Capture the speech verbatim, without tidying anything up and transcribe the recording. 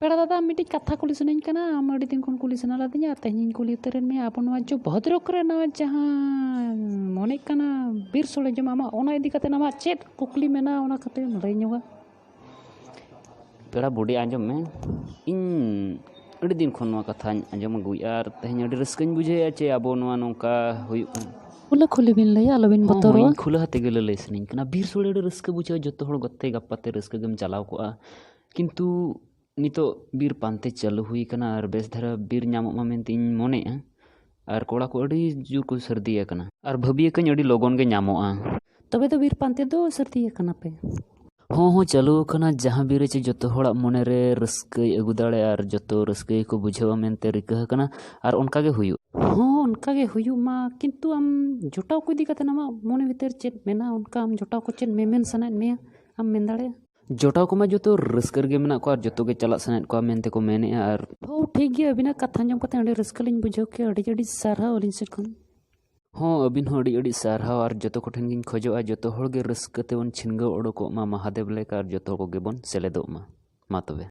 ᱯᱮᱲᱟ ᱫᱟᱫᱟ, ᱟᱢ ᱢᱤᱫᱴᱤᱡ ᱠᱟᱛᱷᱟ ᱠᱩᱞᱤ ᱥᱟᱱᱟᱧ ᱠᱟᱱᱟ, ᱟᱢ ᱟᱹᱰᱤ ᱫᱤᱱ ᱠᱷᱚᱱ ᱠᱩᱞᱤ ᱥᱟᱱᱟ ᱞᱮᱫᱤᱧᱟ, ᱟᱨ ᱛᱮᱦᱮᱧᱤᱧ ᱠᱩᱞᱤ ᱩᱛᱟᱹᱨᱮᱫ ᱢᱮᱭᱟ᱾ ᱟᱵᱚ ᱱᱚᱣᱟ ᱡᱚ ᱵᱷᱚᱫᱨᱚᱠ ᱨᱮ ᱱᱚᱣᱟ ᱡᱟᱦᱟᱸ ᱢᱚᱱᱮᱜ ᱠᱟᱱᱟ ᱵᱤᱨ ᱥᱳᱲᱮ ᱡᱚᱢ, ᱟᱢᱟᱜ ᱚᱱᱟ ᱤᱫᱤ ᱠᱟᱛᱮ ᱟᱢᱟᱜ ᱪᱮᱫ ᱠᱩᱠᱞᱤ ᱢᱮᱱᱟᱜᱼᱟ, ᱚᱱᱟ ᱠᱟᱹᱴᱤᱡ ᱮᱢ ᱞᱟᱹᱭ ᱧᱚᱜᱟ᱾ ᱯᱮᱲᱟ ᱵᱩᱰᱤ, ᱟᱸᱡᱚᱢ ᱢᱮ, ᱤᱧ ᱟᱹᱰᱤ ᱫᱤᱱ ᱠᱷᱚᱱ ᱱᱚᱣᱟ ᱠᱟᱛᱷᱟᱧ ᱟᱸᱡᱚᱢ ᱟᱹᱜᱩᱭᱮᱫᱼᱟ, ᱟᱨ ᱛᱮᱦᱮᱧ ᱟᱹᱰᱤ ᱨᱟᱹᱥᱠᱟᱹᱧ ᱵᱩᱡᱷᱟᱹᱣᱮᱫᱼᱟ ᱡᱮ ᱟᱵᱚ ᱱᱚᱣᱟ ᱱᱚᱝᱠᱟ ᱦᱩᱭᱩᱜ ᱠᱟᱱᱟ᱾ ᱠᱷᱩᱞᱟᱹ ᱠᱷᱩᱞᱤ ᱵᱤᱱ ᱞᱟᱹᱭᱟ, ᱟᱞᱚᱵᱤᱱ ᱦᱚᱸ, ᱦᱚᱸ, ᱵᱚᱛᱚᱨᱚᱜᱼᱟ᱾ ᱤᱧ ᱠᱷᱩᱞᱟᱹ ᱦᱟᱛᱮ ᱜᱮ ᱞᱟᱹᱞᱟᱹᱭ ᱥᱟᱱᱟᱧ ᱠᱟᱱᱟ᱾ ᱵᱤᱨ ᱥᱳᱲᱮ ᱟᱹᱰᱤ ᱨᱟᱹᱥᱠᱟᱹ ᱵᱩᱡᱷᱟᱹᱜᱼᱟ, ᱡᱚᱛᱚ ᱦᱚᱲ ᱜᱟᱛᱮ ᱜᱟᱯᱟᱛᱮ ᱨᱟᱹᱥᱠᱟᱹ ᱜᱮᱢ ᱪᱟᱞᱟᱣ ᱠᱚᱜᱼᱟ, ᱠᱤᱱᱛᱩ ᱱᱤᱛᱚᱜ ᱵᱤᱨ ᱯᱟᱱᱛᱮ ᱪᱟᱹᱞᱩ ᱦᱩᱭ ᱟᱠᱟᱱᱟ ᱟᱨ ᱵᱮᱥ ᱫᱷᱟᱨᱟ ᱵᱤᱨ ᱧᱟᱢᱚᱜ ᱢᱟ ᱢᱮᱱᱛᱮ ᱤᱧ ᱢᱚᱱᱮᱭᱮᱫᱼᱟ᱾ ᱟᱨ ᱠᱚᱲᱟ ᱠᱚ ᱟᱹᱰᱤ ᱡᱳᱨ ᱠᱚ ᱥᱟᱹᱨᱫᱤ ᱟᱠᱟᱱᱟ ᱟᱨ ᱵᱷᱟᱹᱵᱤᱭᱟᱠᱟᱹᱧ ᱟᱹᱰᱤ ᱞᱚᱜᱚᱱ ᱜᱮ ᱧᱟᱢᱚᱜᱼᱟ᱾ ᱛᱚᱵᱮ ᱫᱚ ᱵᱤᱨ ᱯᱟᱱᱛᱮ ᱫᱚ ᱥᱟᱹᱨᱫᱤ ᱟᱠᱟᱱᱟ ᱯᱮ? ᱦᱚᱸ, ᱦᱚᱸ, ᱪᱟᱹᱞᱩ ᱟᱠᱟᱱᱟ᱾ ᱡᱟᱦᱟᱸ ᱵᱤᱨ ᱨᱮ ᱪᱮ ᱡᱚᱛᱚ ᱦᱚᱲᱟᱜ ᱢᱚᱱᱮ ᱨᱮ ᱨᱟᱹᱥᱠᱟᱹᱭ ᱟᱹᱜᱩ ᱫᱟᱲᱮᱭᱟᱜᱼᱟ ᱟᱨ ᱡᱚᱛᱚ ᱨᱟᱹᱥᱠᱟᱹ ᱜᱮᱠᱚ ᱵᱩᱡᱷᱟᱹᱣᱟ ᱢᱮᱱᱛᱮ ᱨᱤᱠᱟᱹ ᱟᱠᱟᱱᱟ, ᱟᱨ ᱚᱱᱠᱟ ᱜᱮ ᱦᱩᱭᱩᱜ᱾ ᱦᱚᱸ, ᱚᱱᱠᱟ ᱜᱮ ᱦᱩᱭᱩᱜ ᱢᱟ, ᱠᱤᱱᱛᱩ ᱟᱢ ᱡᱚᱴᱟᱣ ᱠᱚ ᱤᱫᱤ ᱠᱟᱛᱮ ᱟᱢᱟᱜ ᱢᱚᱱᱮ ᱵᱷᱤᱛᱤᱨ ᱪᱮᱫ ᱢᱮᱱᱟᱜᱼᱟ? ᱚᱱᱠᱟ ᱟᱢ ᱡᱚᱴᱟᱣ ᱠᱚ ᱪᱮᱫ ᱢᱮᱢᱮᱱ ᱥᱟᱱᱟᱭᱮᱫ ᱢᱮᱭᱟ? ᱟᱢ ᱢᱮᱱ ᱫᱟᱲᱮᱭᱟᱜᱼᱟ᱾ ᱡᱚᱴᱟᱣ ᱠᱚᱢᱟ ᱡᱚᱛᱚ ᱨᱟᱹᱥᱠᱟᱹ ᱨᱮᱜᱮ ᱢᱮᱱᱟᱜ ᱠᱚᱣᱟ ᱟᱨ ᱡᱚᱛᱚ ᱜᱮ ᱪᱟᱞᱟᱜ ᱥᱟᱱᱟᱭᱮᱫ ᱠᱚᱣᱟ ᱢᱮᱱᱛᱮ ᱠᱚ ᱢᱮᱱᱮᱫᱼᱟ᱾ ᱟᱨ ᱦᱚᱸ, ᱴᱷᱤᱠ ᱜᱮᱭᱟ, ᱟᱹᱵᱤᱱᱟᱜ ᱠᱟᱛᱷᱟ ᱟᱸᱡᱚᱢ ᱠᱟᱛᱮ ᱟᱹᱰᱤ ᱨᱟᱹᱥᱠᱟᱹ ᱞᱤᱧ ᱵᱩᱡᱷᱟᱹᱣ ᱠᱮᱜᱼᱟ᱾ ᱟᱹᱰᱤ ᱟᱹᱰᱤ ᱥᱟᱨᱦᱟᱣ ᱟᱹᱞᱤᱧ ᱥᱮᱫ ᱠᱷᱚᱱ᱾ ᱦᱚᱸ, ᱟᱹᱵᱤᱱ ᱦᱚᱸ ᱟᱹᱰᱤ ᱟᱹᱰᱤ ᱥᱟᱨᱦᱟᱣ, ᱟᱨ ᱡᱚᱛᱚ ᱠᱚᱴᱷᱮᱱ ᱜᱤᱧ ᱠᱷᱚᱡᱚᱜᱼᱟ, ᱡᱚᱛᱚ ᱦᱚᱲ ᱜᱮ ᱨᱟᱹᱥᱠᱟᱹ ᱛᱮᱵᱚᱱ ᱪᱷᱤᱱᱜᱟᱹᱣ ᱚᱰᱚᱠᱚᱜ ᱢᱟ ᱢᱟᱦᱟᱫᱮᱵ ᱞᱮᱠᱟ, ᱟᱨ ᱡᱚᱛᱚ ᱠᱚᱜᱮ ᱵᱚᱱ ᱥᱮᱞᱮᱫᱚᱜ ᱢᱟ᱾ ᱢᱟ ᱛᱚᱵᱮ᱾